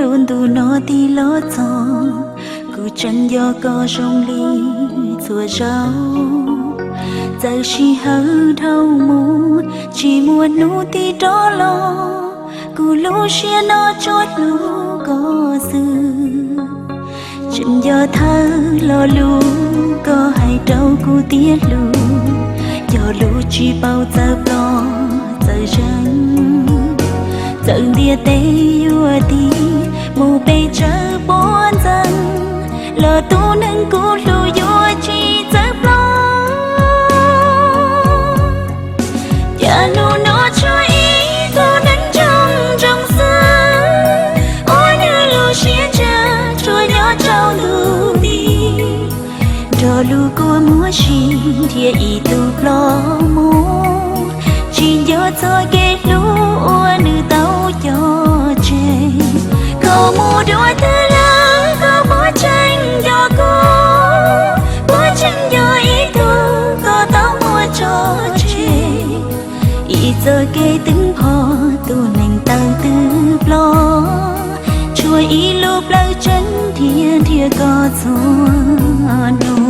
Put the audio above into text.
Lub ntuj no tig los txog, kuv tseem nco koj zoo li txhua zaus. Txawm sij hawm dhau mus, tsis muaj hnub tig rov los, kuv lub siab no tsuas hlub koj xwb. Tseem nco thawj lo lus koj hais rau kuv tias hlub, cog lus tsis paub txawv plob txawv zeeg. Txawm ntiaj teb yuav tig mus pes tsawg puas ntxeev, los tus neeg kuv hlub yuav tsis txawv plob. Cas hnub no tshuav ib tug neeg ntsoog ntsoog xwb, ua nws lub siab ntshav tshuav nyob rau ntuj nti. Nrog lub kua muag si nrhiav ib tug plob mus, tsis nco txoj kev hlub uas nws tau cog tseg. Koj mus dua twg lawm, koj puas tseem nco kuv? Puas tseem nco ib tug koj tau muab tso tseg? Ib txoj kev twb npog, tus neeg tawm twb plob, tshuav ib lub plawv tseem nrhiav nrhiav koj txhua hnub.